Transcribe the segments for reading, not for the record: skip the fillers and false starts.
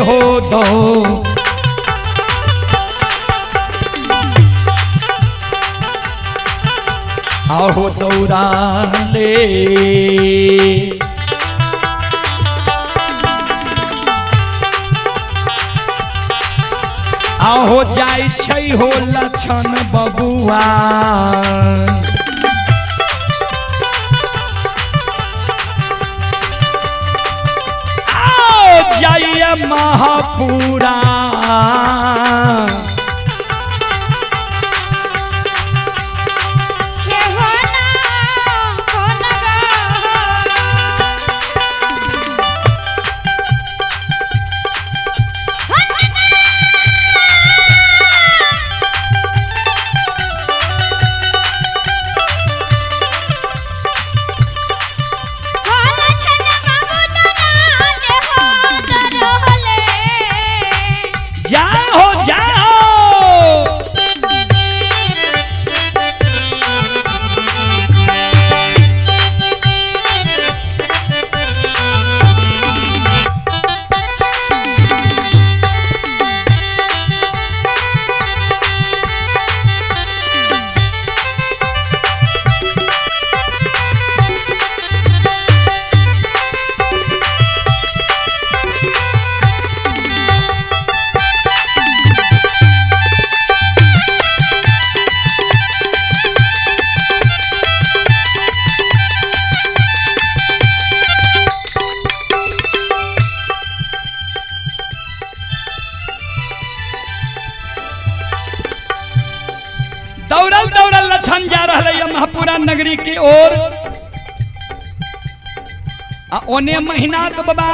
हो दो। आहो दौड़ा ले आहो जाय छै हो लक्षण बबुआ। आओ जाइए महापुरा। के हो ना हो ना गा। जाओ जाओ। दौड़ल दौड़ल लछन जा रहा है महापुरा नगरी की ओर। आ ओने महीना तो बाबा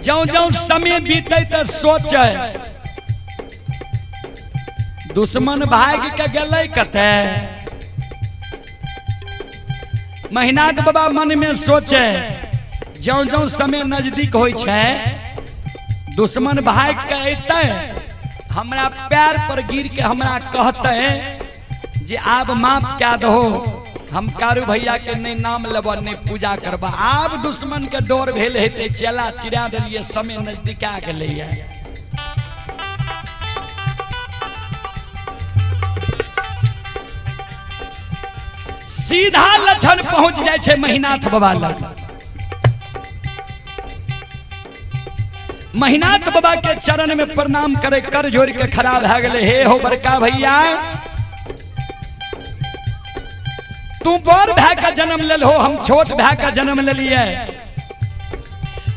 जौ जौ समय बीते त सोचे दुश्मन भाग के गेलै कते। महीनाथ बाबा मन में सोचे जौ जौ समय नजदीक होइ छै दुश्मन भाग के अयतै हमरा पैर पर गिर के हमरा कहते जे आब माफ कए दहो, हम कारू भैया के नहीं नाम लेब नहीं पूजा करब। आब दुश्मन के डर भेल हेतै चेला चिरा देलियै, समय नजदीक आ गेलैया। सीधा लक्षण पहुंच जाइ छै महिनाथ बाबा लग। महिनाथ बाबा के चरण में प्रणाम करे कर जोड़ के खड़ा भए गेलै, हे हो बड़का भैया, तू बड़ भाई का जन्म लेल हो, हम छोट भाई का जन्म लेलिए।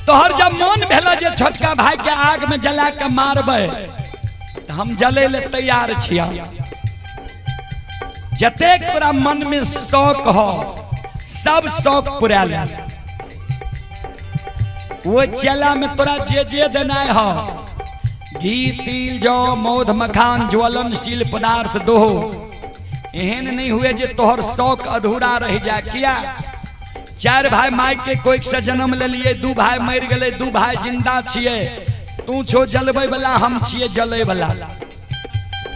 तोहर जब मन भेल जे छोटका भाई के आग में जला के मारबै त हम जले ले तैयार छिया। जतेक तोरा मन में शौक हो सब शौक पूरा ले। वो चेला में तोरा जे जे देना हो, घी तिल जौ मौध मखान ज्वलनशील पदार्थ दो। एहन नहीं हुए जे तोहर शौक अधूरा रह जाए। किया चार भाई माय के कोई से जन्म ले लिए, दू भाई मर गए, दू भाई जिंदा छिए, तू छो जलबै वाला हम छिए जलै वाला।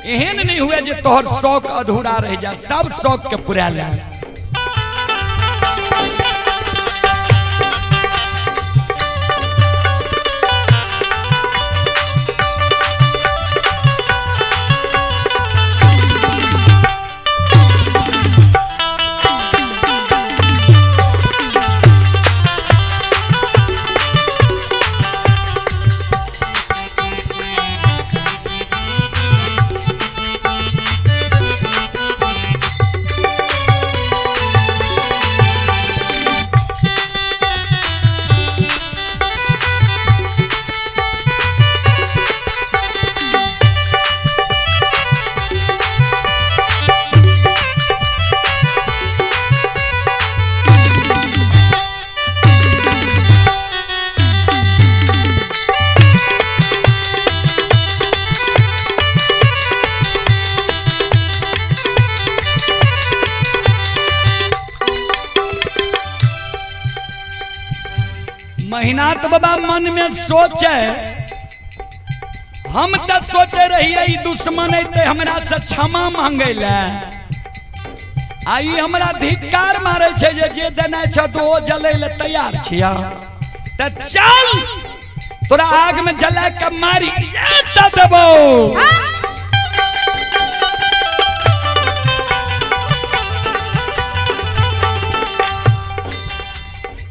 एहन नहीं हुए जे तोहर शौक अधूरा रह जाए, सब शौक के पूरा ले। महिनाथ बाबा मन में सोचे, हम तो सोचे रहिए ई दुश्मन अयतै हमरा से क्षमा मांगे ले, आई हमरा धिक्कार मारे छै जे जे देना छै तो ओ जलै ले तैयार छिया। त चल तोरा आग में जला के मारी देबो।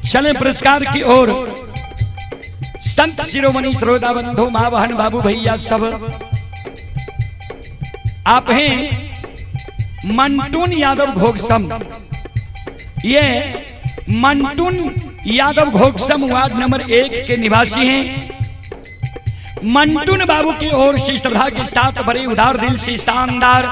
चले पुरस्कार की ओर। संत शिरोमणि श्रोता बंधु माँ बहन बाबू भैया सब, आप हैं मंटून यादव घोगसम। ये मंटून यादव घोगसम वार्ड नंबर 1 के निवासी हैं। मंटून बाबू की ओर से श्रद्धा के साथ बड़े उदार दिल से शानदार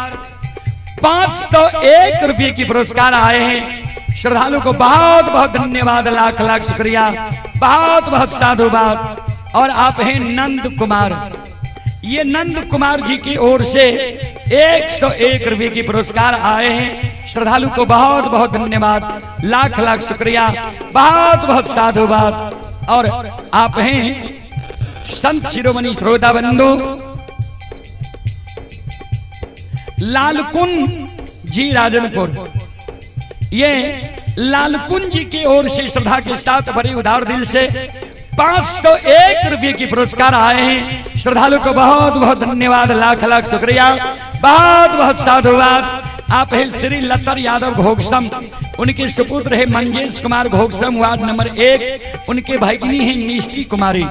501 रुपये की पुरस्कार आए हैं। श्रद्धालु को बहुत बहुत धन्यवाद, लाख लाख शुक्रिया, बहुत बहुत साधुवाद। और आप हैं नंद कुमार, ये नंद कुमार जी की ओर से 101 रुपये की पुरस्कार आए हैं। श्रद्धालु को बहुत बहुत धन्यवाद, लाख लाख शुक्रिया, बहुत बहुत साधुवाद। और आप हैं संत शिरोमणि श्रोता बंधु लालकुन जी राजनपुर, ये लालकुन जी की ओर से श्रद्धा के साथ बड़े उदार दिल से 501 रुपये की पुरस्कार आए हैं। श्रद्धालु को बहुत बहुत धन्यवाद, लाख लाख शुक्रिया, बहुत बहुत साधुवाद। आप हैं श्री लतर यादव घोगसम, उनके सुपुत्र है मंजेश कुमार घोगसम वार्ड नंबर 1, उनके भगिनी है निष्ठी कुमारी।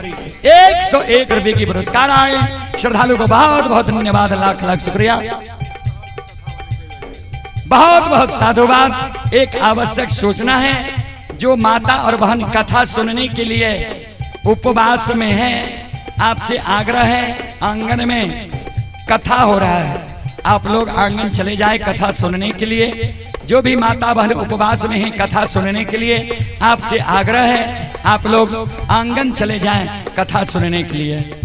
101 रुपये की पुरस्कार आए। श्रद्धालु को बहुत बहुत धन्यवाद, लाख लाख शुक्रिया, बहुत बहुत साधुवाद। एक आवश्यक सूचना है, जो माता और बहन कथा सुनने के लिए उपवास में है, आपसे आग्रह है, आंगन में कथा हो रहा है, आप लोग आंगन चले जाए कथा सुनने के लिए। जो भी माता बहन उपवास में है कथा सुनने के लिए, आपसे आग्रह है, आप लोग आंगन चले जाएं कथा सुनने के लिए।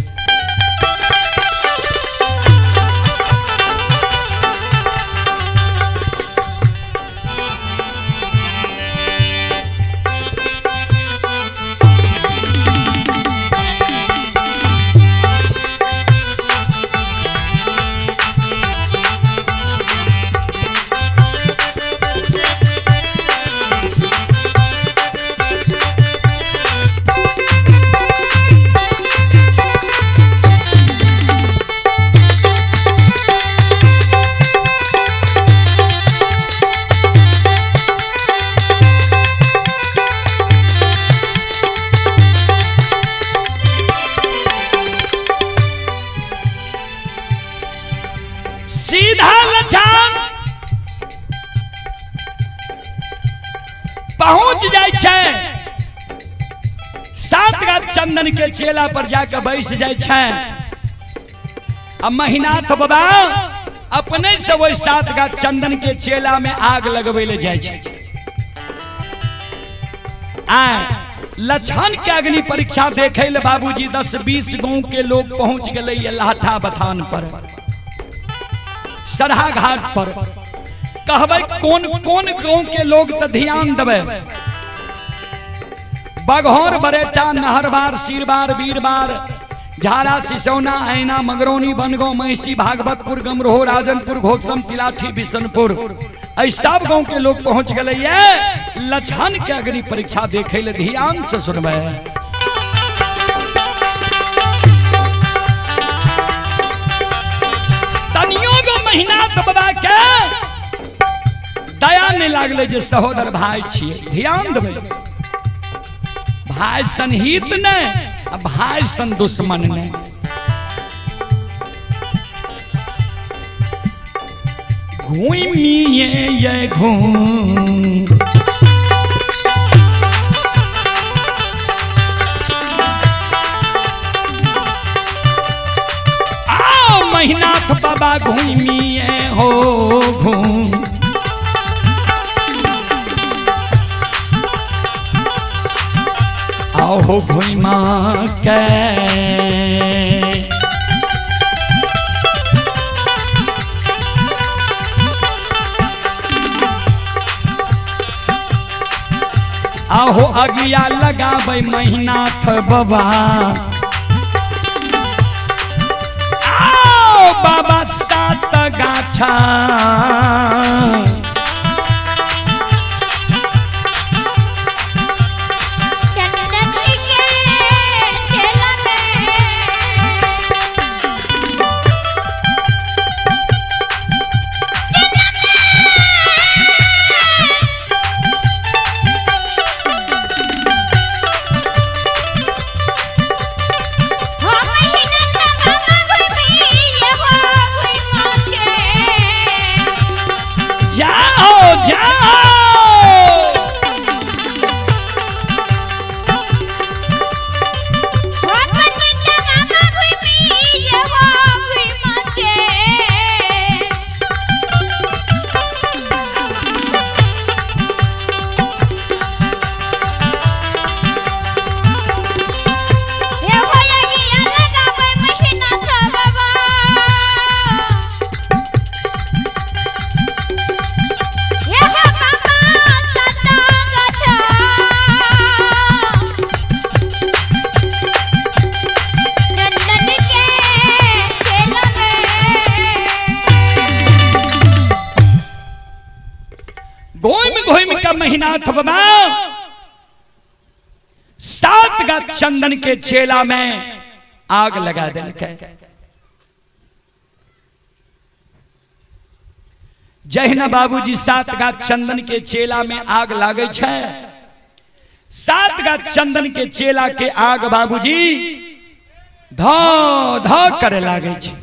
सीधा लछान पहुंच जाय छै, 7 गाछ चंदन के चेला पर जाकर बैस जाय छै। आ महिनाथ बाबा अपने से वही 7 गाछ चंदन के चेला में आग लगबै ले जाय छै। आ लछन के अग्नि परीक्षा देखे ले बाबूजी 10-20 गांव के लोग पहुंच गए लाठा बथान पर, सरहा घाट पर। कहबै कौन कौन गांव के लोग तो ध्यान देबै। बघौर, बरेटा, नहरबार, सिरबार, बीरबार, झारा, सिसौना, ऐना, मगरौनी, बनगांव, महिषी, भागवतपुर, गमरोह, राजनपुर, घोगसम, तिलाठी, बिशनपुर, एहि सब गांव के लोग पहुंच गए ये लछन के अग्नि परीक्षा देखे ले। ध्यान से सुनबै। तनियो गो महिनाथ बाबा के दया नहीं लागले जे सहोदर भाई छियै, ध्यान देबै, भाई सन हित नहीं आ भाई सन दुश्मन नहीं। घूमिए ये घूम आओ महिनाथ बाबा घूमिए हो घूम। आओ घुमा के आहो अगिया लगाबै महिनाथ बाबा। आओ बाबा 7 गाछा चंदन के चेला में महिनाथ बाबा 7 गाछ चंदन के चेला में आग लगा देलकै। जहिना बाबूजी 7 गाछ चंदन के चेला में आग लागै छै, 7 गाछ चंदन के चेला के आग बाबूजी ध ध करे लागै छै।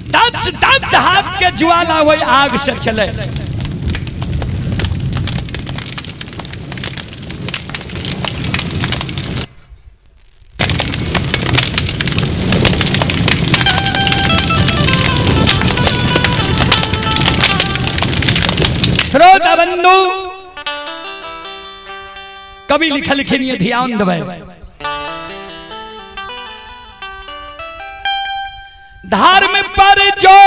दस दस हाथ के ज्वाला वही आग से चले। श्रोता बंधु, कवि लिखलखिन ये ध्यान देबै। धर्म पर जो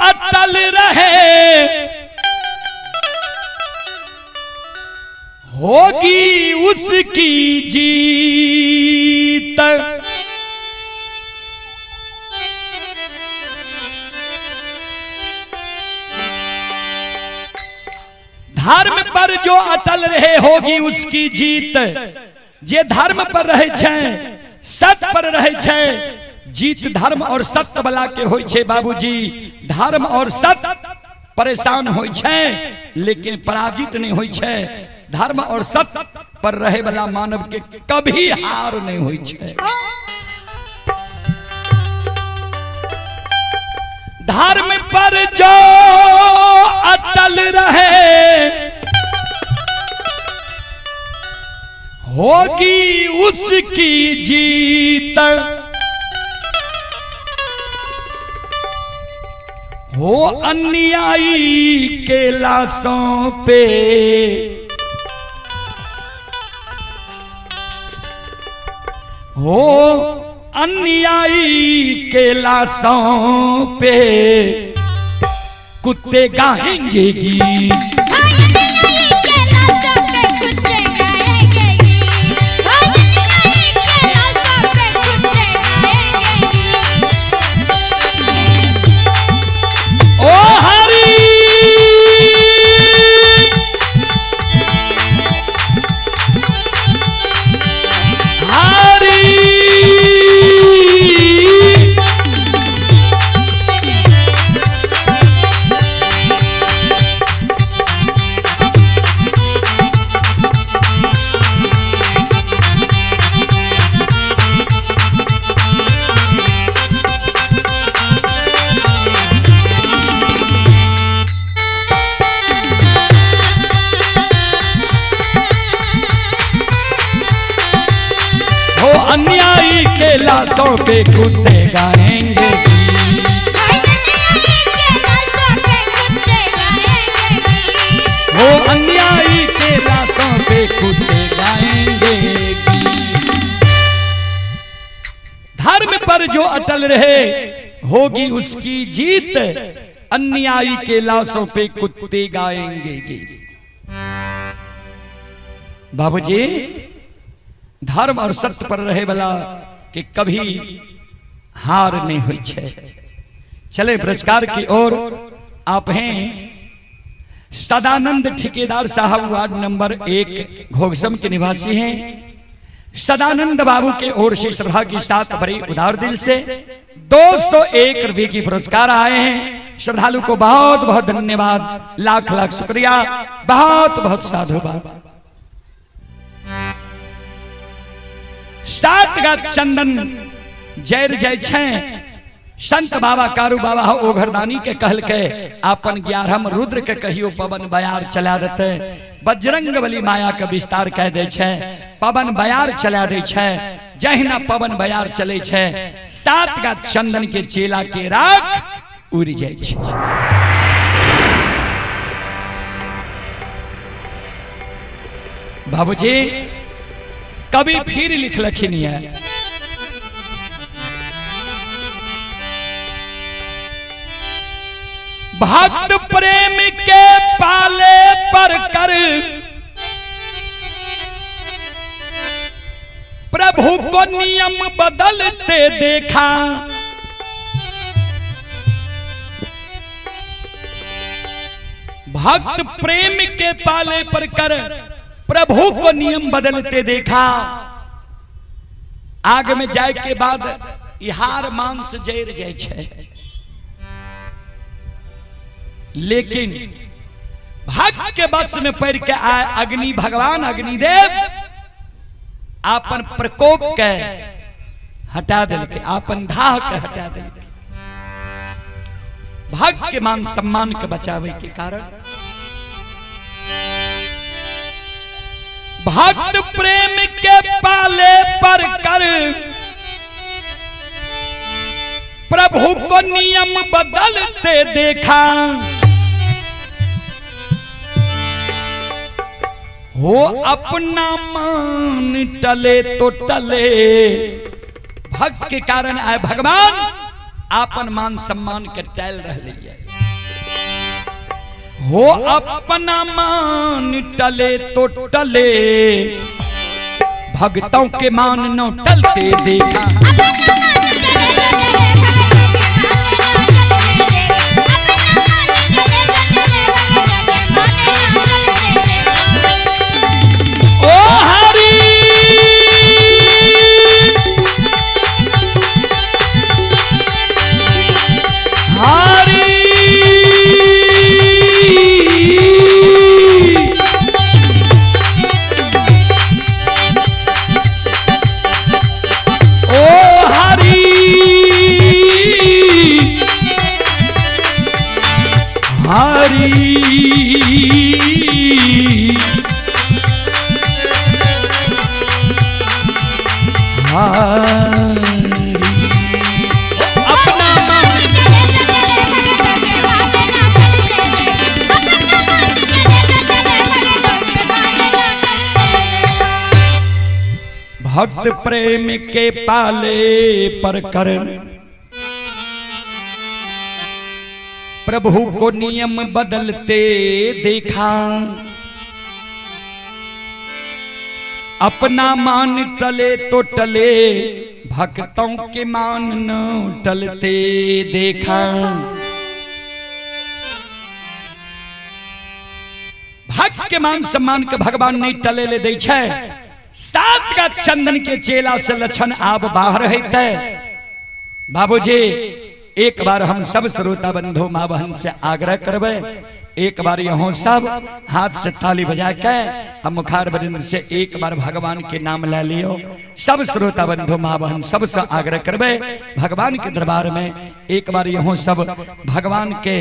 अटल रहे होगी उसकी जीत। धर्म पर जो अटल रहे होगी उसकी जीत। जे धर्म पर रहे छै, सत्य पर रहे छै, जीत धर्म और सत्य वाला के होई छै बाबूजी। धर्म और सत्य परेशान होई छै लेकिन पराजित नहीं होई छै। धर्म और सत्य पर रहे वाला मानव के कभी हार नहीं होई छै। धर्म पर जो अटल रहे होगी उसकी जीत। हो अन्यायी के लाशों पे हो अन्यायी के लाशों पे कुत्ते गाएंगे गीत। ओ हरि हरि हो अन्यायी के लाशों पे कुत्ते गाएंगे गीत। हो अन्यायी के लाशों पे कुत्ते गाएंगे गीत। धर्म पर जो अटल रहे होगी उसकी जीत। अन्यायी के लाशों पे कुत्ते गाएंगे गीत। बाबूजी, धर्म और सत्य पर रहे वाला के कभी हार नहीं हुई है। चले पुरस्कार की ओर। आप हैं सदानंद ठेकेदार साहब, वार्ड नंबर 1 घोगसम के निवासी हैं। सदानंद बाबू के ओर से श्रद्धा के साथ बड़ी उदार दिल से 201 रुपये की पुरस्कार आए हैं। श्रद्धालु को बहुत बहुत धन्यवाद, लाख लाख शुक्रिया, बहुत बहुत साधुवाद। 7 गाछ चंदन जैर जय छै। संत बाबा कारू बाबा हो ओघरदानी के कहल के अपन 11 रुद्र के कहियो पवन बयार चला देते। बजरंग बली माया के विस्तार कह दे छै, पवन बयार चला दे छै। जहिना पवन बयार चले छै, 7 गाछ चंदन के चेला के राख उड़ जाय छै। बाबूजी कभी फिर लिखलखिन है, भक्त प्रेम के पाले पर कर प्रभु को नियम बदलते देखा। भक्त प्रेम के पाले पर कर प्रभु को नियम बदलते देखा। आग में जाए के बाद इहार मांस जर जाए छै, लेकिन भक्त के वश में पड़ के आए अग्नि भगवान अग्निदेव आपन प्रकोप के हटा दिलके, आपन धाह के हटा दिलके। भक्त के मान सम्मान के बचावे के कारण भक्त प्रेम के पाले पर कर प्रभु को नियम बदलते देखा। हो अपना मान टले तो टले, भक्त के कारण आए भगवान आपन मान सम्मान के टल रहे है। हो अपना मान टले तो टले, भक्तों के मान न टलते देखा। ओ हरि हरि ओ हरि हरि हरि अपना मान भक्त प्रेम के पाले पर कर प्रभु को नियम बदलते देखा। अपना मान टले तो टले, भक्तों के मान न टलते देखा। भक्त के मान सम्मान के भगवान नहीं टले ले दै छै। सात का चंदन के चेला से लक्षण आब बाहर हेतै। बाबूजी एक बार हम सब श्रोता बंधु माँ बहन से आग्रह करबै, एक बार यहाँ सब हाथ से ताली बजा के और मुखार बरिंद से एक बार भगवान के नाम ले लियो। सब श्रोता बंधु माँ बहन सबसे आग्रह करबै, भगवान के दरबार में एक बार यहाँ सब भगवान के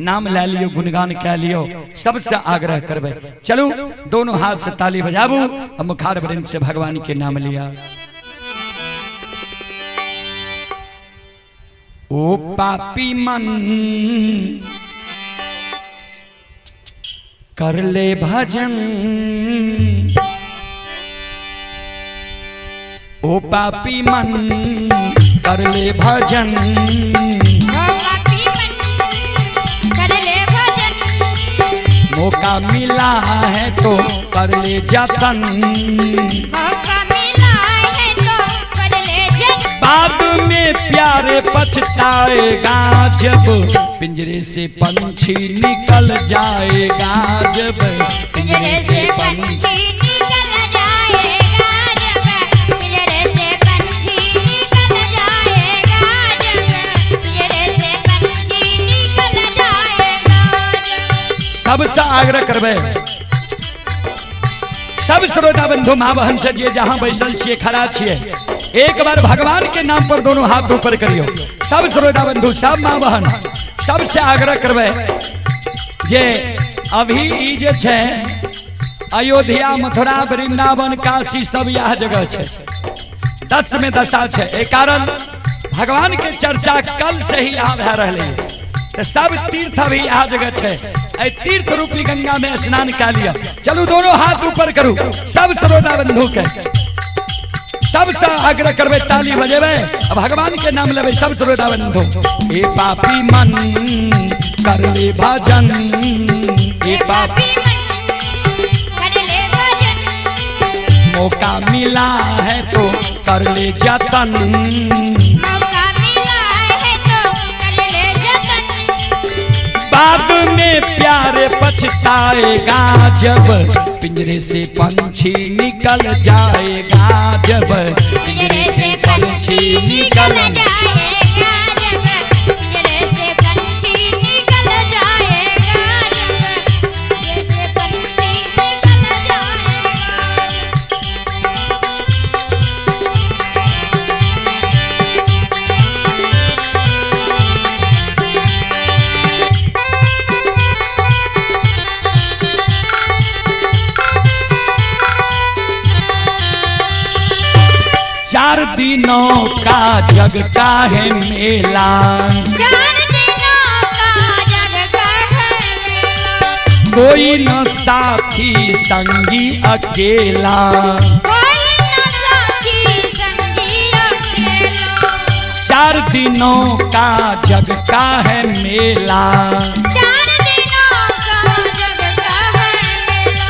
नाम ले लियो, गुणगान कह लियो, सबसे आग्रह करबै। चलू दोनों हाथ से ताली बजाबू और मुखार बरिंद से भगवान के नाम लिया। ओ पापी मन कर ले भजन, ओ पापी मन कर ले भजन, ओ पापी मन कर ले भजन, मौका मिला है तो कर ले जतन, मौका मिला है तो कर ले जतन, बाद में प्यारे पछताएगा जब पिंजरे से पंछी निकल जाएगा, जब पिंजरे से पंछी निकल जाएगा, जब पिंजरे से पंछी निकल जाएगा, जब पिंजरे से पंछी निकल जाएगा। सबसे आग्रह करबै सब श्रोता बंधु माँ बहन से जे जहां बैसल छिए खड़ा छिए, एक बार भगवान के नाम पर दोनों हाथ ऊपर करियो। सब श्रोता बंधु सब माँ बहन सबसे आग्रह करबै जे अभी ई जे छै अयोध्या मथुरा वृंदावन काशी सब यह जगह छै, 10 में दशा छै। एक कारण भगवान के चर्चा कल से ही यहाँ भए रहलै है, तो सब तीर्थ अभी यहाँ जगह छै। एहि तीर्थ रूपी गंगा में स्नान कए लिअ। चलू दोनों हाथ ऊपर करू सब श्रोता बंधु के, सबसे आग्रह करबै ताली बजेबै आ भगवान के नाम लेबै सब श्रोता बंधु। ए पापी मन कर ले भजन, ए ए पापी पापी मन कर ले भजन, मौका मिला है तो कर ले जतन। मौका मिला है तो कर ले जतन। बाद में प्यार पछताएगा जब पिंजरे से पंछी निकल जाएगा। जब पिंजरे से पंछी निकल जाएगा। जब पिंजरे से पंछी निकल जाएगा। जब पिंजरे से पंछी निकल जाएगा। चार दिनों का जग का है मेला। चार दिनों का जग का है मेला। कोई न साथी संगी अकेला। कोई न साथी संगी अकेला। चार दिनों का जग का है मेला। चार दिनों का जग का है मेला।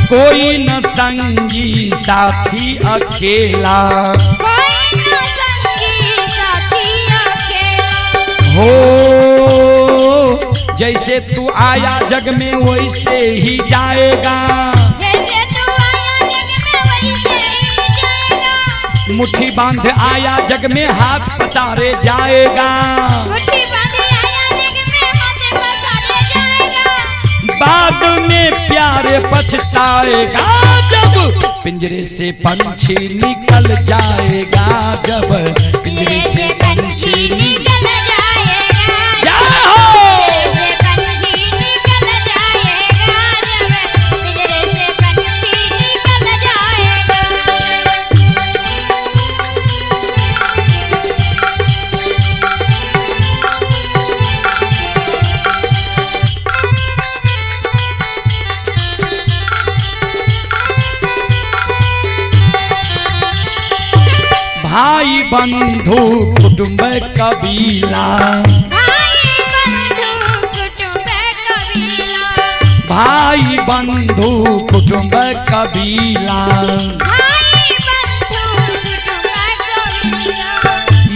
कोई न संगी साथी अकेला। कोई न संगी साथी अकेला। हो जैसे तू आया जग में वैसे ही जाएगा। जैसे तू आया जग में वैसे ही जाएगा। मुट्ठी बांध आया जग में हाथ पसारे जाएगा। मुट्ठी बांध आया जग में हाथ पसारे जाएगा। बाद में प्यार पछताएगा जब पिंजरे से पंछी निकल जाएगा। जब पिंजरे से पंछी निकल जाएगा। जय हो। पिंजरे से पंछी निकल जाएगा। जब पिंजरे से पंछी निकल जाएगा। भाई बंधु कुटुंब कबीला। भाई बंधु कुटुंब कबीला। भाई बंधु कुटुंब कबीला। भाई बंधु कुटुंब कबीला।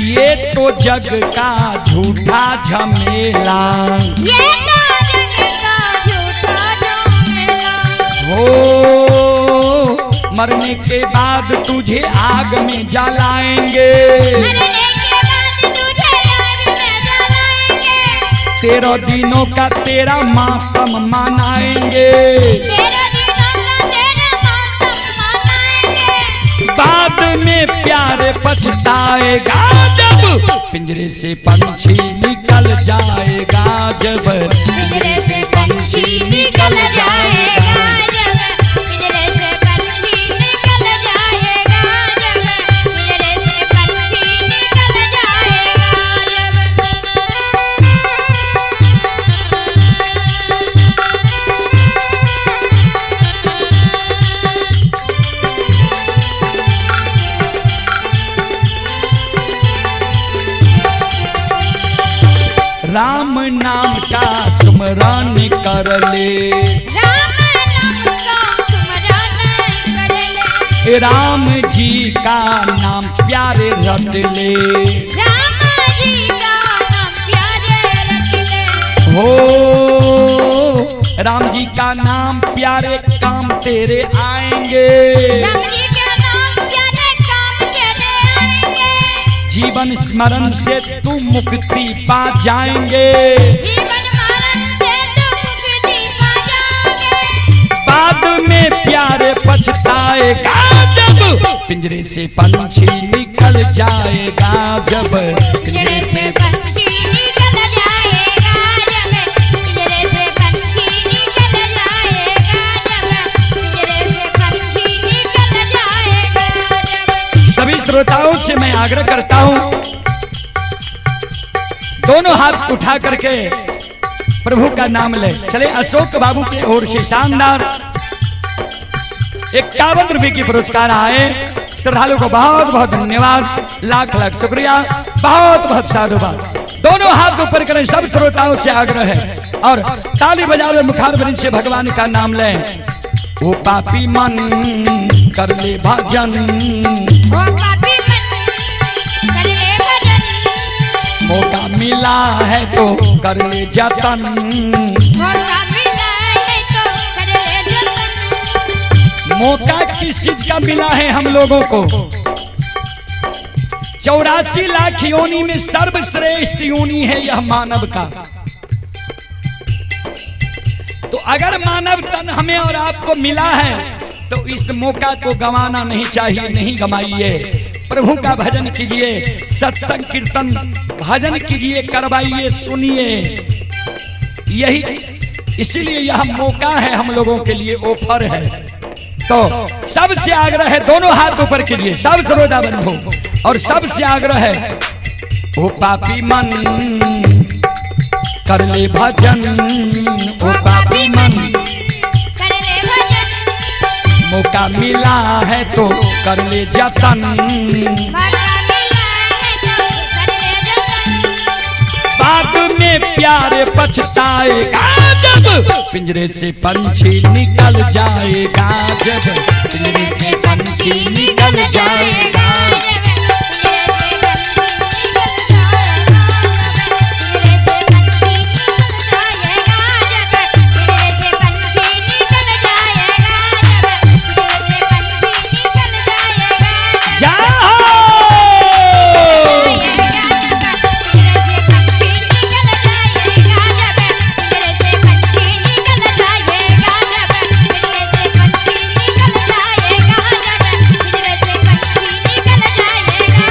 ये तो जग का झूठा झमेला। ये तो जग का झूठा झमेला। हो मरने के बाद तुझे आग में जलाएंगे। मरने के बाद तुझे आग में जलाएंगे। 13 दिनों का तेरा मातम मनाएंगे। 13 दिनों का तेरा मातम मनाएंगे। बाद में प्यार पछताएगा जब पिंजरे से पंछी निकल जाएगा। जब पिंजरे से पंछी निकल जाएगा। जब पिंजरे से पंछी निकल जाएगा। जब पिंजरे से पंछी निकल जाएगा। जब राम नाम का सुमरन कर ले। राम नाम का सुमरन कर ले। राम जी का नाम प्यारे रट ले। राम जी का नाम प्यारे रट ले। हो राम जी का नाम प्यारे काम तेरे आएंगे। राम जी का नाम प्यारे काम तेरे आएंगे। जीवन स्मरण से तू मुक्ति पा जाएंगे। जीवन मरण से तू मुक्ति पा जाएंगे। बाद में प्यारे पछताएगा जब पिंजरे से पंछी निकल जाएगा। जब पिंजरे से पंछी निकल जाएगा। जब पिंजरे से पंछी निकल जाएगा। जब पिंजरे से पंछी निकल जाएगा। जब सभी श्रोताओं से मैं आग्रह करता हूं, दोनों हाथ उठा करके प्रभु का नाम ले चले। अशोक बाबू की ओर से शानदार 51 रुपए की पुरस्कार आए। श्रद्धालु को बहुत बहुत धन्यवाद, लाख लाख शुक्रिया, बहुत बहुत साधुवाद। दोनों हाथ ऊपर करें, सब श्रोताओं से आग्रह है, और ताली बजावे मुखारविंद से भगवान का नाम लें। वो पापी मन, कर ले भजन। ओ पापी मन कर ले भजन। मौका मिला है तो कर ले जतन। मौका मिला है तो कर ले जतन। मौका किस चीज का मिला है हम लोगों को? 84 लाख योनि में सर्वश्रेष्ठ योनि है यह मानव का। तो अगर मानव तन हमें और आपको मिला है तो इस मौका को गंवाना नहीं चाहिए, नहीं गंवाइए। प्रभु का भजन कीजिए, सत्संग कीर्तन भजन कीजिए, करवाइए, सुनिए। यही इसीलिए यह मौका है हम लोगों के लिए, ऑफर है। तो सबसे आग्रह है, दोनों हाथ ऊपर कीजिए सब श्रोता बंधु, और सबसे आग्रह है, ओ पापी मन कर ले भजन, ओ पापी मन कर ले भजन। मौका मिला है तो कर ले जतन। मौका मिला है तो कर ले जतन। बाद में प्यारे पछताएगा जब पिंजरे से पंछी निकल जाएगा, जब पिंजरे से पंछी निकल जाएगा। जाओ।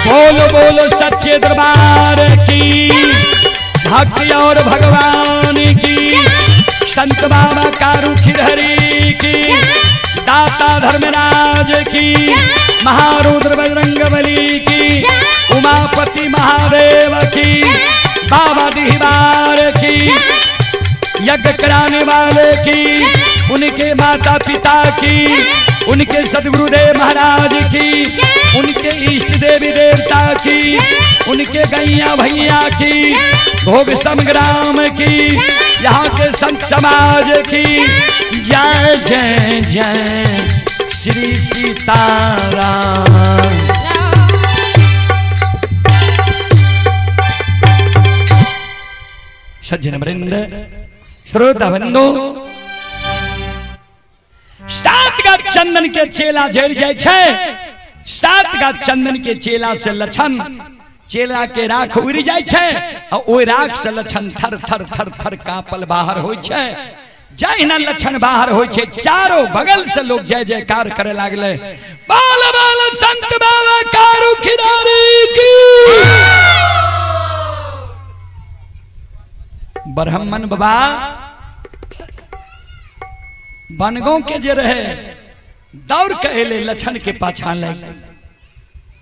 बोलो बोलो सच्चे दरबार की, भक्ति और भगवान की, संत बाबा कारू खिरहरी की, दाता धर्मराज की, महारुद्र बजरंग बली की, उमापति महादेव की, बाबा डिहबार की, यज्ञ कराने वाले की, उनके माता पिता की, उनके सदगुरुदेव महाराज की, उनके इष्ट देवी देवता की, उनके गैया भैया की, भोग संग्राम की, यहाँ के संत समाज की जय जय जय श्री सीताराम। सज्जन वृंद, श्रोता बंधु, सात गाछ चंदन के चेला जड़ जाय छै। सात गाछ चंदन के चेला से लक्षण चेला के राख उड़ जाय छै आ ओहि राख से लक्षण थर थर थर थर कांपल बाहर होइ छै। जहिना लक्षण बाहर होइ छै, चारों बगल से लोग जय जयकार करे लागले, बाल बाल संत बाबा कारू खिलाड़ी की। ब्राह्मण बाबा बनगांव के जे रहे दौड़ के एले लक्षण के पाछा लग।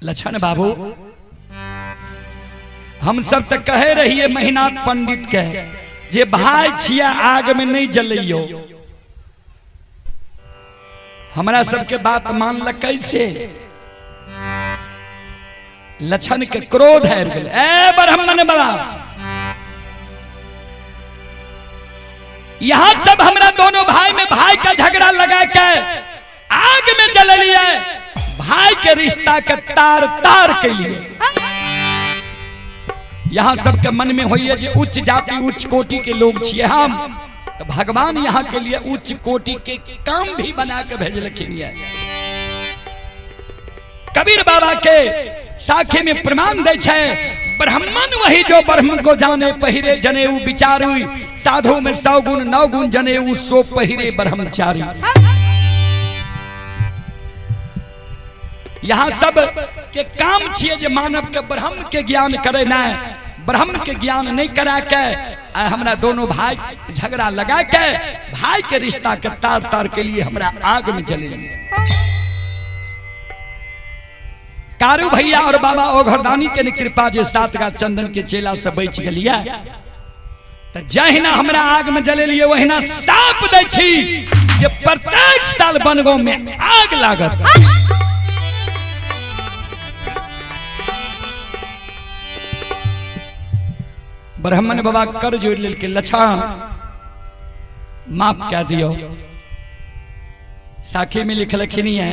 लक्षण बाबू, हम सब तो कहे रहिए महिनाथ पंडित के जे भाई छिया आग में नहीं जलइयो, हमरा सबके बात मानल कैसे? लक्षण के क्रोध आबि गेलै, ए ब्राह्मण बाबा, यहाँ सब हमरा दोनों भाई में भाई का झगड़ा लगा के आग में जल लिए, भाई के रिश्ता के तार तार के लिए। यहाँ सबके मन में होइए जे उच्च जाति उच्च कोटि के लोग छिए हम, तो भगवान यहाँ के लिए उच्च कोटि के काम भी बना के भेजलखिन ये। कबीर बाबा के साखी में प्रमाण दे छै, ब्राह्मण वही जो ब्रह्म को जाने, पहिरे जनेऊ विचारू, साधु में 100 गुण 9 गुण जनेऊ, सो पहिरे ब्रह्मचारी। यहाँ सब के काम छिए जे मानव के ब्रह्म के ज्ञान करे ना, ब्रह्म के ज्ञान नहीं करा के आ हमरा दोनों भाई झगड़ा लगा के भाई के रिश्ता के तार तार के लिए हमरा आग में जले। कारू भैया और बाबा ओघरदानी के कृपा जे सात गा चंदन के चेला से बच गलिया, तो जहिना हमरा आग में जलेलिए वहिना साप दै छी जे प्रत्येक साल बनगांव में आग लागत। ब्राह्मण बाबा कर जोड़ लेलकै, लछन माफ कह दियो। साखी में लिखलखिन है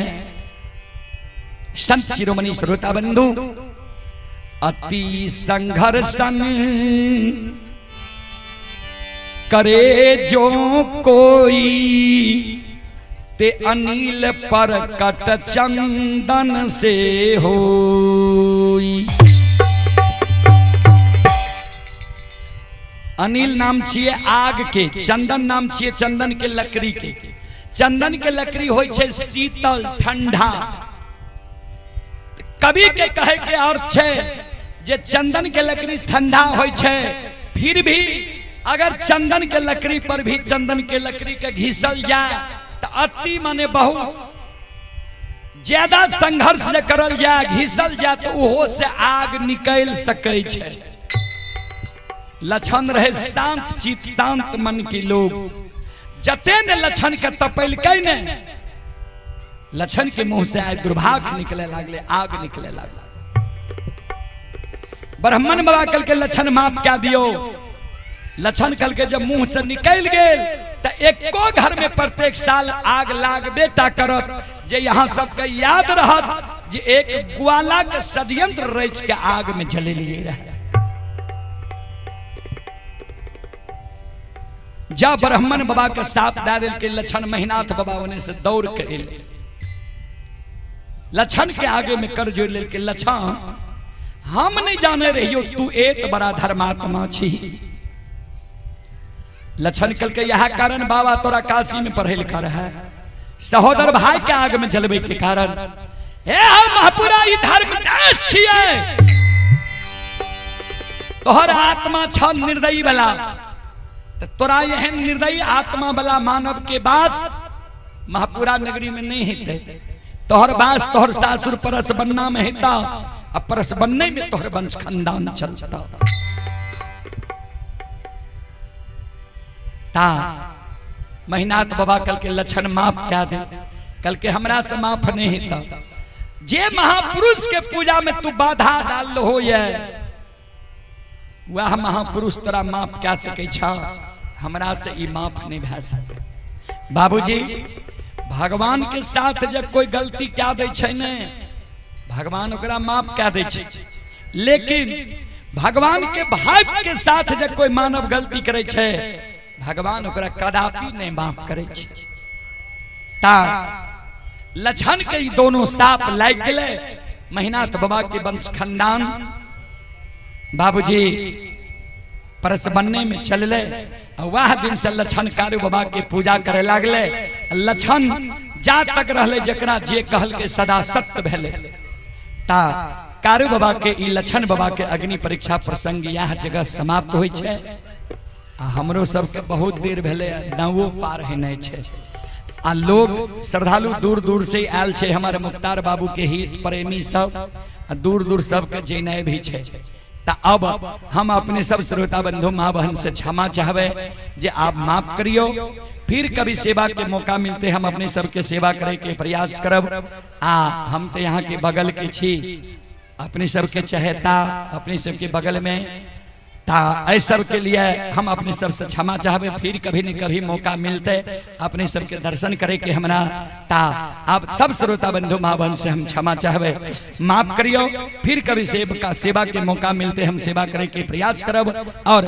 संत शिरोमणि श्रोता बंधु, अति संघर्षण करे जो कोई ते अनिल पर कट चंदन से होई। अनिल नाम छिए आग के, चंदन नाम छिए चंदन के लकड़ी के। चंदन के लकड़ी होइ छै शीतल ठंडा। कवि के कहे के अर्थ छै जे चंदन के लकड़ी ठंडा होइ छै, फिर भी अगर चंदन के लकड़ी पर भी चंदन के लकड़ी के घिसल जाए तो अति माने बहुत ज्यादा संघर्ष जे करल जाए, घिसल जाए, तो ओहो से आग निकल सकै छै। लक्षण रहे शांत चित शांत मन के लोग, जते ने लक्षण के तपेलकै ने, लक्षण के मुंह से आए दुर्भाग्य निकले लागले, आग निकले लागले। ब्राह्मण बाबा कल के लक्षण माफ क्या दियो। लक्षण कल के जब मुंह से निकल गेल तो एको घर में प्रत्येक साल आग लाग बेटा करत, जे यहाँ सबके याद रहत जे एक ग्वाला के षड्यंत्र रच के आग में जले लिए रहे। जा ब्राह्मण बाबा के साप दे दिल के लक्षण महिनाथ बाबा ओने से दौड़ के एले, लक्षण के आगे में कर जोड़ लेल के, लक्षण हम नहीं जाने रहियो तू एत बड़ा धर्मात्मा छी। लक्षण कल के यह कारण बाबा तोरा काशी में पढ़े कर है, सहोदर भाई के आग में जलवे के कारण। हे महापुरा ई धर्म नाश छिए, तोहर आत्मा छ निर्दयी वाला, तो तोरा एहन निर्दयी आत्मा वाला मानव के बास महापुरा नगरी में नहीं हेतै। तोहर बास तोहर सासुर परस बन्ना में हेता, आ परस बन्ने में तोहर वंश खानदान चलता। ता महिनाथ बाबा कल के लक्षण माफ क्या दे, कल के हमरा से माफ नहीं हेता। जे महापुरुष के पूजा में तू बाधा डाल हो ये, वह महापुरुष तोरा माफ क्या सकै छ, हमरा से ई माफ नहीं भए सकै। बाबूजी भगवान के साथ जब कोई गलती क्या दै छै ने, भगवान ओकरा माफ क्या दै छै, लेकिन भगवान के भक्त के साथ जब कोई मानव गलती करै छै, भगवान ओकरा कदापि नहीं माफ करै छै। ता लक्षण के ई दोनों साप लागि गेलै महिनाथ बाबा के वंश खानदान बाबूजी परस बनने में चलले। वह दिन से लक्षण कारू बाबा के पूजा करे लागले। लक्षण जा तक रहले जकरा जे कहल के सदा सत्य भेले। ता कारू बाबा के ई लक्षण बाबा के अग्नि परीक्षा प्रसंग यह जगह समाप्त होइ छै। आ हमरो सबके बहुत देर भेले, नावो पार हेनाइ छै। आ लोग श्रद्धालु दूर दूर से आयल छै, हमारे मुख्तार बाबू के हित प्रेमी सब, आ दूर दूर सबके जेनाइ भी छै। ता अब हम अपने सब श्रोता बंधु माँ बहन से क्षमा चाहबे जे आप माफ करियो। फिर कभी सेवा के मौका मिलते हम अपने सबके सेवा करे के प्रयास करब। आ हम तो यहाँ के बगल के छी, अपने सबके चहेता अपने सबके बगल में, ता एहि सबके लिए हम अपने सबसे क्षमा चाहबे। फिर कभी न कभी मौका मिलते अपने सबके दर्शन करे के हमरा, ता आप सब श्रोता बंधु माँ बहन से हम क्षमा चाहबे, माफ करियो। फिर कभी सेवा के मौका मिलते हम सेवा करे के प्रयास करब। और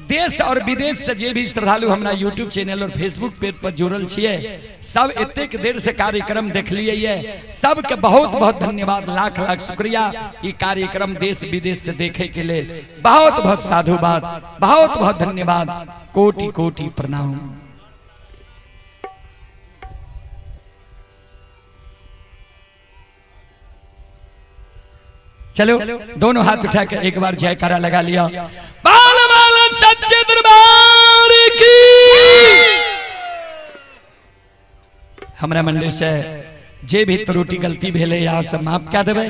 देश और विदेश से जे भी श्रद्धालु हमरा यूट्यूब चैनल और फेसबुक पेज पर जुड़ल छिए, सब एतेक देर से कार्यक्रम देख लिए ये, सबके बहुत बहुत धन्यवाद, लाख लाख शुक्रिया। ये कार्यक्रम देश विदेश से देखे के लिए बहुत बहुत साधुवाद, बहुत बहुत धन्यवाद, कोटि कोटि प्रणाम। चलो दोनों हाथ उठा के एक बार जयकारा लगा लिया। बाल बाल सच्चे दरबार की। हमरा मंदिर से जे भी त्रुटि गलती भेले यहाँ से माफ कर देवे।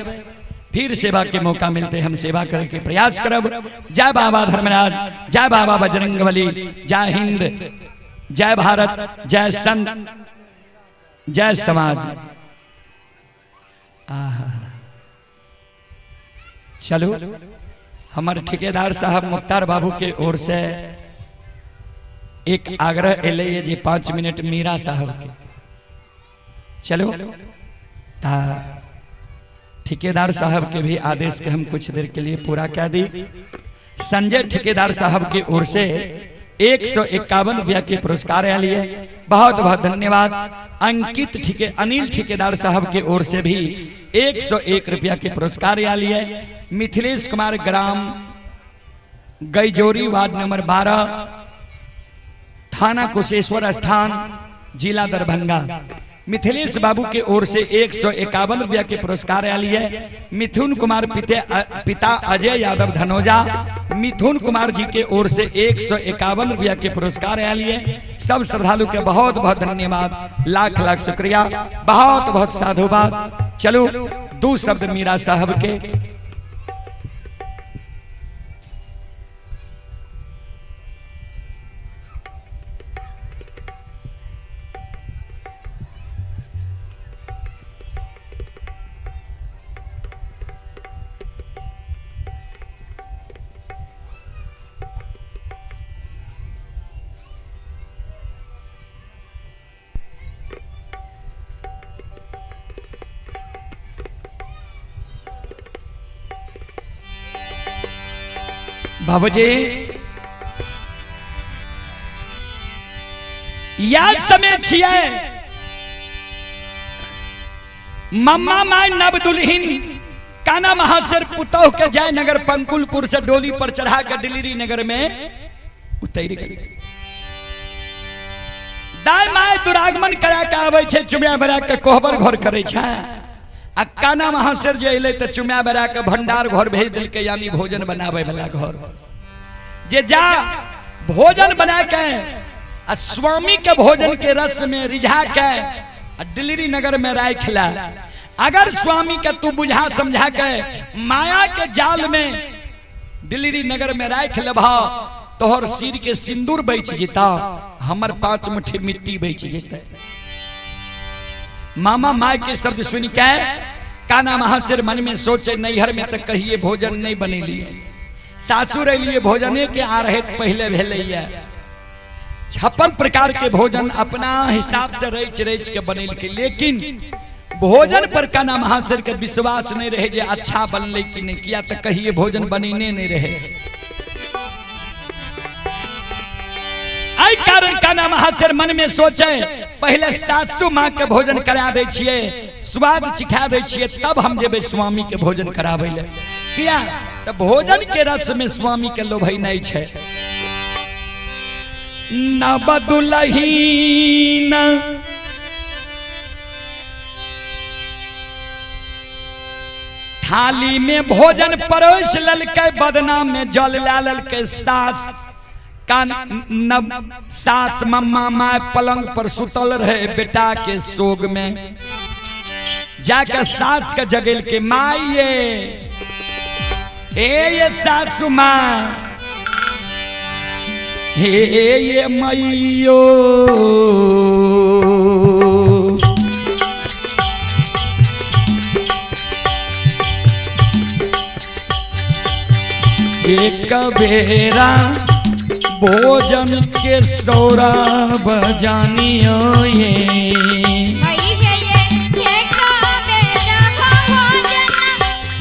फिर सेवा के मौका मिलते हम सेवा करे के प्रयास करब। जय बाबा धर्मराज, जय बाबा बजरंगबली, जय हिंद, जय भारत, जय संत, जय समाज। आहा चलो हमारे ठेकेदार साहब मुख्तार बाबू के ओर से एक आग्रह एले जे 5 मिनट मीरा साहब के। चलो ता ठेकेदार साहब के भी आदेश के हम कुछ देर के लिए पूरा कर दी। संजय ठेकेदार साहब की ओर से 151 रुपया के पुरस्कार आयल है, बहुत बहुत धन्यवाद। अंकित ठेके अनिल ठेकेदार साहब के ओर से भी 101 रुपया के पुरस्कार आयल है। मिथिलेश कुमार ग्राम गैजोरी वार्ड नंबर 12 थाना कुशेश्वर स्थान जिला दरभंगा, मिथिलेश बाबू के ओर से 151 रुपया के पुरस्कार आयल है। मिथुन कुमार पिता अजय यादव धनोजा, मिथुन कुमार जी के ओर से 151 रुपया के पुरस्कार आयल है। सब श्रद्धालु के बहुत बहुत धन्यवाद, लाख लाख शुक्रिया, बहुत बहुत साधुवाद। चलो दो शब्द मीरा साहब के। बाबूजी याद समय छियै मम्मा my नव दुल्हिन काना महासर पुतौह के जयनगर पंकुलपुर से डोली पर चढ़ा के डिलीरी नगर में उतरि गेलै। दाय my दुरागमन करा के आबै छै, चुमिया बरा के कोहबर घर करै छै। आ काना महासर जे एलै तऽ चुमिया बरा के भंडार घर भेज देलकै, यानी भोजन बनाबै वाला घर। जे जा भोजन बना के आ स्वामी के भोजन के रस में रिझा के आ डिलीरी नगर में राख ला। अगर स्वामी के तू बुझा समझा के माया के जाल में डिलीरी नगर में राख लेबह, तोहर सिर के सिंदूर बच जेता, हमर 5 मुट्ठी मिट्टी बच जेता। मामा माय के शब्द सुन के काना महाशय मन में सोचे, नैहर में तो कहिए भोजन नहीं बनेलिए, सासुर अलिए भोजने के आ रहे पहले भेलैया। 56 प्रकार के भोजन अपना हिसाब से रच रच के बनेलकै, लेकिन भोजन पर काना महाशय के विश्वास नहीं रहे जे अच्छा बनलै कि नहीं, किया तो कहिए भोजन बनेने नहीं रहे। एहि कारण काना महाशय मन में सोचे, पहले सासू माँ के भोजन करा दै छियै, स्वाद चिखा दै छियै, तब हम जेबै स्वामी के भोजन कराबै ले। किया तो भोजन के रस में स्वामी के लोभै नहीं छै। नव दुलहीन थाली में भोजन परोस ललकै, बदना में जल ला ललकै। सास कान नव सास मम्मा my पलंग पर सुतल रहे बेटा के सोग में, जाके सास के जगेल के माई ए ये सासू माँ, हे ये मैयो, एक बेरा भोजन के सौरभ जानियो ये। मई है ये एक बेरा भोजन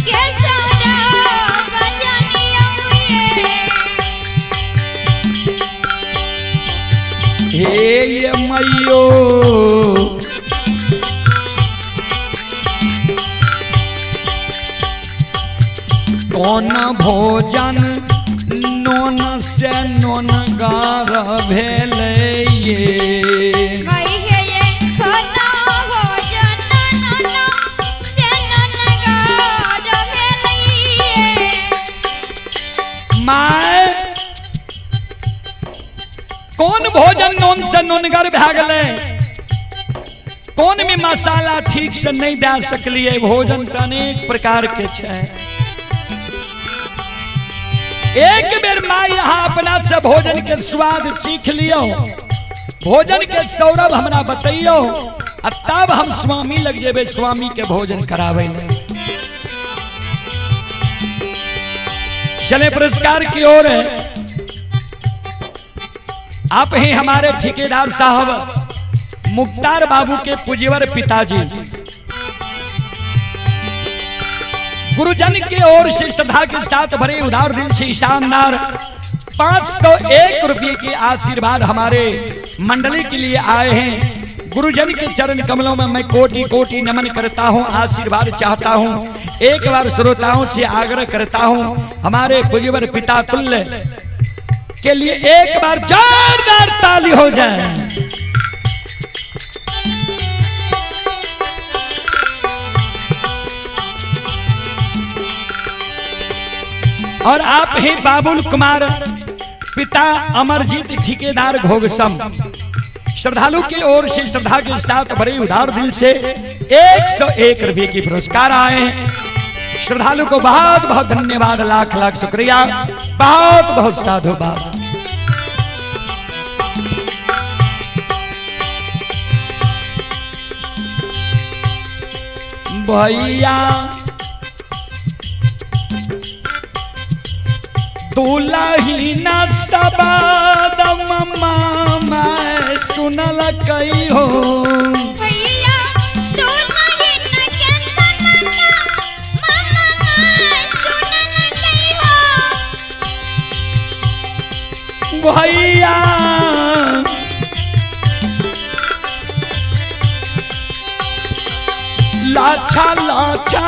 के सौरभ जानियो ये। हे ये मैयो, कौन भोजन नोन से नोन गार भेलै ये। मई है ये खाना भोजन नोन से नोन गार भेलै ये। My कौन भोजन नोन से नोनगर भए गेलै, कौन में मसाला ठीक से नहीं दे सकलिए। भोजन तऽ अनेक प्रकार के छै। एक बेर माय अहाँ अपना से भोजन के स्वाद चीख लियो, भोजन के सौरभ हमरा बतैयो, आ तब हम स्वामी लग जेबै स्वामी के भोजन कराबै ले। चले पुरस्कार की ओर। आप ही हमारे ठेकेदार साहब मुख्तार बाबू के पूज्यवर पिताजी गुरुजन के ओर से श्रद्धा के साथ भरे उदार दिल से शानदार 501 रुपये के आशीर्वाद हमारे मंडली के लिए आए हैं। गुरुजन के चरण कमलों में मैं कोटि कोटि नमन करता हूँ, आशीर्वाद चाहता हूँ। एक बार श्रोताओं से आग्रह करता हूँ, हमारे पूज्यवर पिता तुल्य के लिए एक बार जोरदार ताली हो जाए। और आप ही बाबुल कुमार पिता अमरजीत ठेकेदार घोगसम श्रद्धालु की ओर से श्रद्धा के साथ भरे उदार दिल से 101 रुपये की पुरस्कार आए हैं। श्रद्धालु को बहुत बहुत धन्यवाद, लाख लाख शुक्रिया, बहुत बहुत साधुवाद। भैया दुलही न सबाद मम्मा मैं सुनल कई हो। भैया दुलही न कंचन मामा मैं सुनल कई हो। भैया लाछा लाछा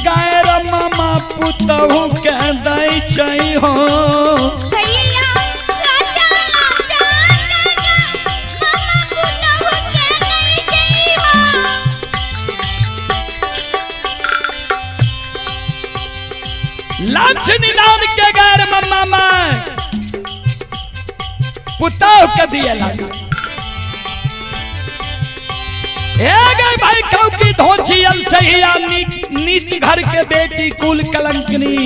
गैर मामा पुतहु के दै छै हो। भैया लाछा लाछा मामा पुतहु के दै छै हो। लाछ निदान के गैर मामा मैं पुतहु के दिए लागा। ए गए भाई कहू की धोची अलसहिया नीच घर के बेटी कुल कलंकनी।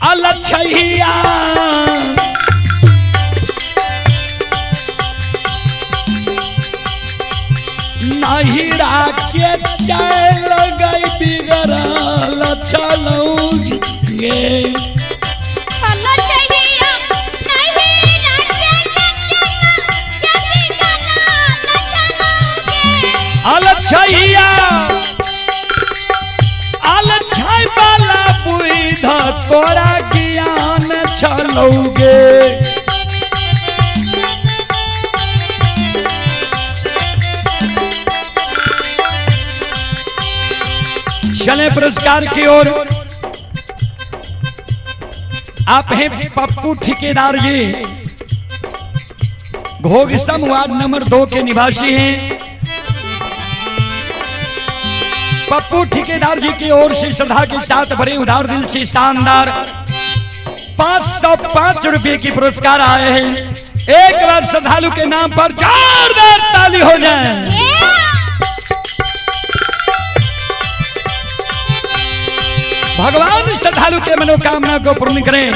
अलछहिया नहिरा के चल गई बिगड़ल चलौगे। अलछहिया नहिरा के अलछैया अलछै वाला बुध तोरा ज्ञान छलौगे। चले पुरस्कार की ओर। आप हैं पप्पू ठेकेदार जी, घोगसम वार्ड नंबर 2 के निवासी हैं। पप्पू ठेकेदार जी की ओर से श्रद्धा के साथ भरे उदार दिल से शानदार 505 रुपए की पुरस्कार आए हैं। एक बार श्रद्धालु के नाम पर जोरदार ताली हो जाए। भगवान श्रद्धालु के मनोकामना को पूर्ण करें।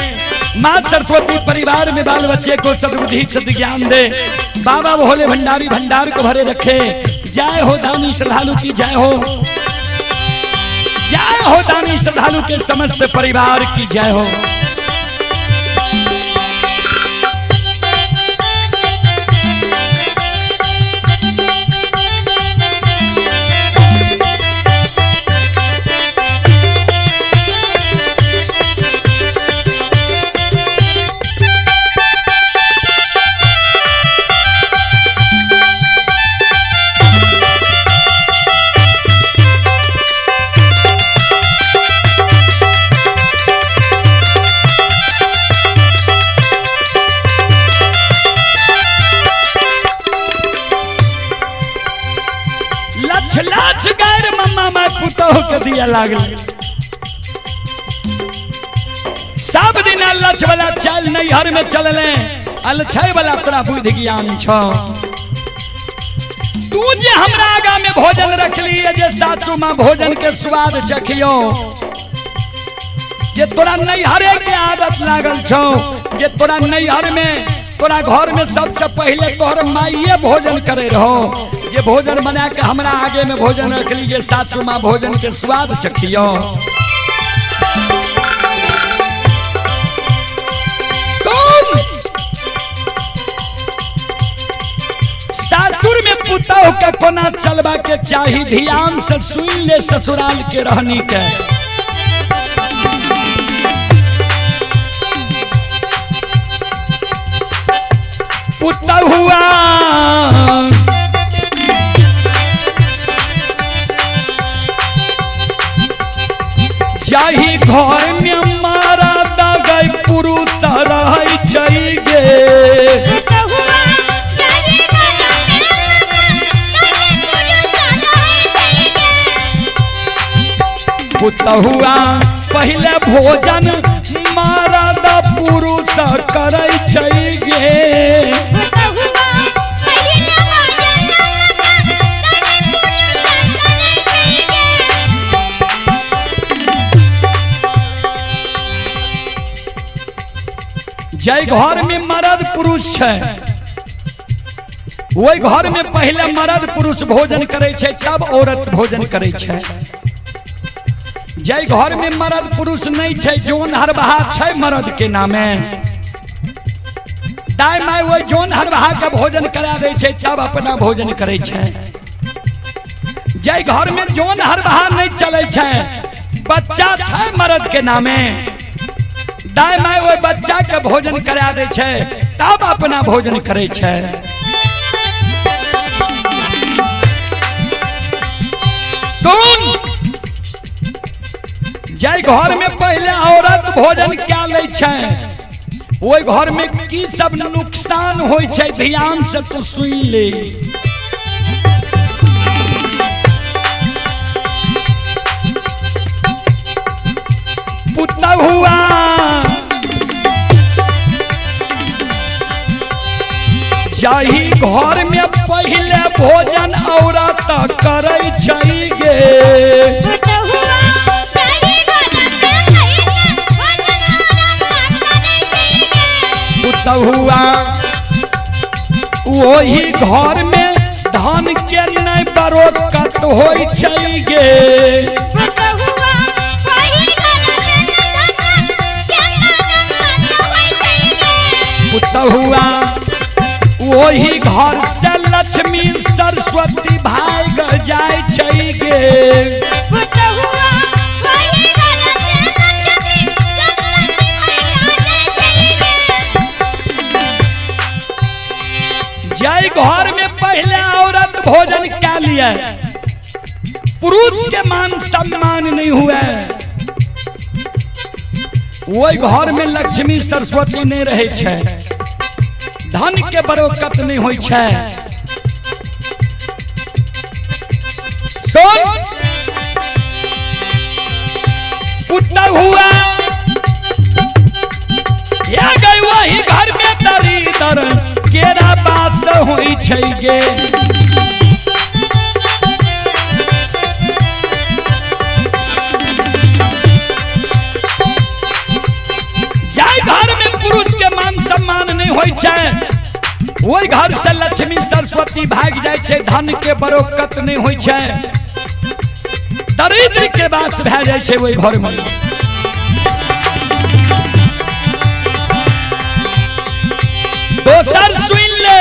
माँ सरस्वती परिवार में बाल बच्चे को सद्बुद्धि सद्ज्ञान दे। बाबा भोले भंडारी भंडार को भरे रखे। जय हो दानी श्रद्धालु की जय हो। जय हो दानी श्रद्धालु के समस्त परिवार की जय हो। लछ लछ गैर मम्मा मैं पुतोह के दिया लागल। सब दिन लछ वाला चल नैहर में चलले, अलछै वाला तोरा बुद्धि ज्ञान छौ। तू जे हमरा आगा में भोजन रखली जे सासू माँ भोजन के स्वाद चखियो, जे तोरा नैहरे के आदत लागल छौ, जे तोरा नैहर में तोरा घर में सबसे पहले तोहर माइये भोजन करे रहो, जे भोजन बना के हमरा आगे में भोजन रखली जे सासू माँ भोजन के स्वाद चखियो। सुन, सासुर में पुतोह का कोना चलबा के चाही, ध्यान से सुन ले ससुराल के रहनी के। पुतहुआ जाही घर में मारा दगै पुरुष रहै छै गे। पुतहुआ पहिले भोजन मरद पुरुष करै छै गे। जाहि घर में मरद पुरुष छै ओहि घर में पहिले मरद पुरुष भोजन करै छै तब औरत भोजन करै छै। जाहि घर में मरद पुरुष नहीं छै, जोन हरबहा छै मरद के नामे, दाय my ओहि जोन हरबहा के भोजन करा दै छै तब अपना भोजन करै छै। जाहि घर में जोन हरबहा नहीं चलै छै, बच्चा छै मरद के नामे, दाय my ओहि बच्चा के भोजन करा दै छै तब अपना भोजन करै छै। सुन, जाहि घर में पहले औरत भोजन क्या लै छै ओहि घर में की सब नुकसान होइ छै, ध्यान से तू सुन ले। पुतहुआ जाहि घर में पहले भोजन औरत करै छै गे। पुतहुआ ओहि घर में धन के नहीं बरकत होइ छै गे। पुतहुआ ओहि घर से लक्ष्मी सरस्वती भाग जाइ छै गे। जाहि घर में पहले औरत भोजन क्या लिया पुरुष के मान सम्मान नहीं हुआ, वही घर में लक्ष्मी सरस्वती नहीं रहे छै, धन के बरकत नहीं होइ छै। सुन, पुतहुआ या गई वही घर में दरिदर केरा बात होइ छै गे। जाहि घर में पुरुष के मान सम्मान नहीं होइ छै ओहि घर से लक्ष्मी सरस्वती भाग जाइ छै, धन के बरकत नहीं होइ छै, दरिद्र के वास भए जाइ छै ओहि घर में। दोसर सुन ले,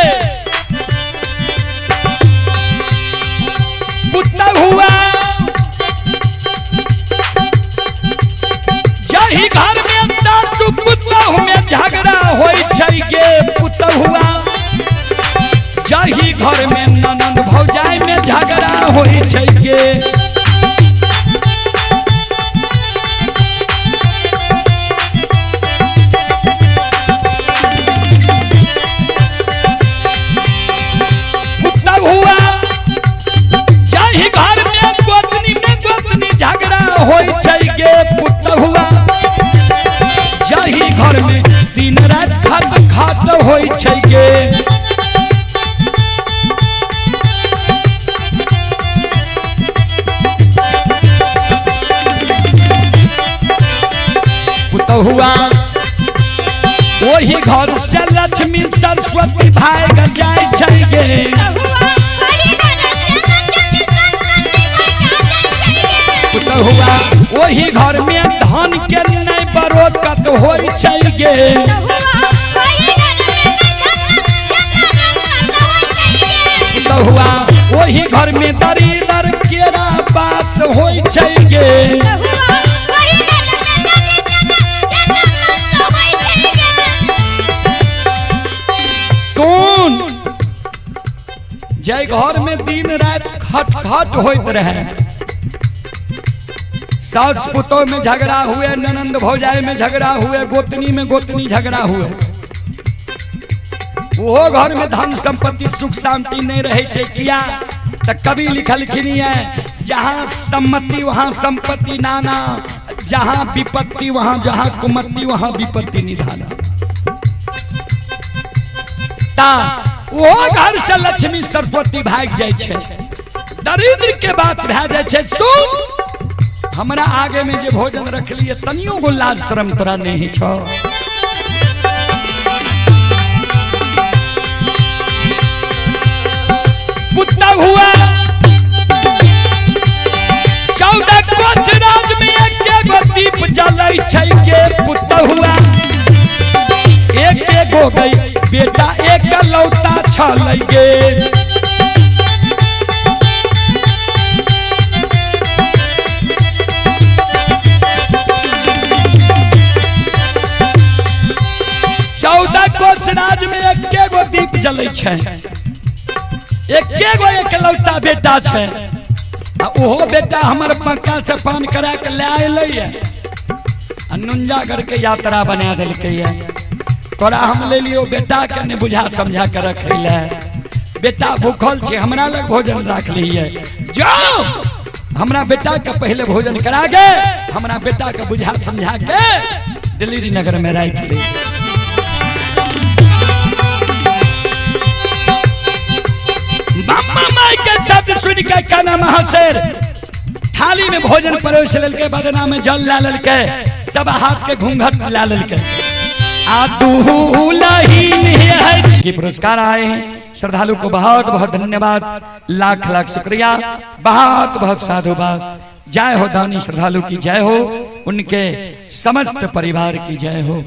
पुतहुआ जाहि घर में सासु पुतहु में झगड़ा होइ छै गे। पुतहुआ जाहि घर में ननद भौजाई में झगड़ा होइ छै गे। पुतहुआ जाहि घर में गोतनी झगड़ा होइ छै गे। पुतहुआ जाहि घर में दिन रात खत खत होइ छै गे। पुतहुआ ओहि घर से लक्ष्मी सरस्वती भाग जाइ छै गे। पुतहुआ ओहि घर में धन के नहीं बरकत होइ छै गे। पुतहुआ ओही घर में दरिदर केरा बास होई छै गे। हुआ वही घर में दरिद्र केरा बास होई छै गे। सुन, जय घर में दिन रात खटखट होइत रहे, सास पुतोह में झगड़ा हुए, ननंद भौजाई में झगड़ा हुए, गोतनी में गोतनी झगड़ा हुए, ओहो घर में धन संपत्ति सुख शांति नहीं रहे छै। किया त कवि लिखलखिन है, जहाँ सम्मति वहाँ संपत्ति नाना, जहाँ विपत्ति वहाँ, जहाँ कुमति वहाँ विपत्ति निधाना। ता ओहो घर से लक्ष्मी सरस्वती भाग जाइ छै, दरिद्र के बात भए जाइ छै। सुन, हमरा आगे में जे भोजन रखलिए तनियो गो लाज शरम तोरा नहीं छौ। पुत्ता हुआ 14 कोच राज में एक गो दीप जलै छै के। पुत्ता हुआ एक गो गई बेटा एक लौता छलै गे। 14 कोच राज में एक गो दीप जलै छै, एके गो एकलौता बेटा छै, आ ओहो बेटा हमर मक्का से पान करा के लए अयलैए आ नुंजागढ़ के यात्रा बना देलकैए। तोरा हम ले लियो बेटा के नहि बुझा समझा के रखै लए, बेटा भूखल छै हमरा लग भोजन राख लियै, जाओ हमरा बेटा के पहले भोजन करा के हमरा बेटा के बुझा समझा के दिल्ली नगर में राखि ले। बाबा माई के शब्द सुन के काना महाशेर थाली में भोजन परोस लेलकै, बदना में जल ला लेलकै, सब हाथ के घूंघट ला लेलकै। आ दुलहीन है की पुरस्कार आए हैं, श्रद्धालु को बहुत बहुत धन्यवाद, लाख लाख शुक्रिया, बहुत बहुत साधुवाद। जय हो दानी श्रद्धालु की जय हो, उनके समस्त परिवार की जय हो।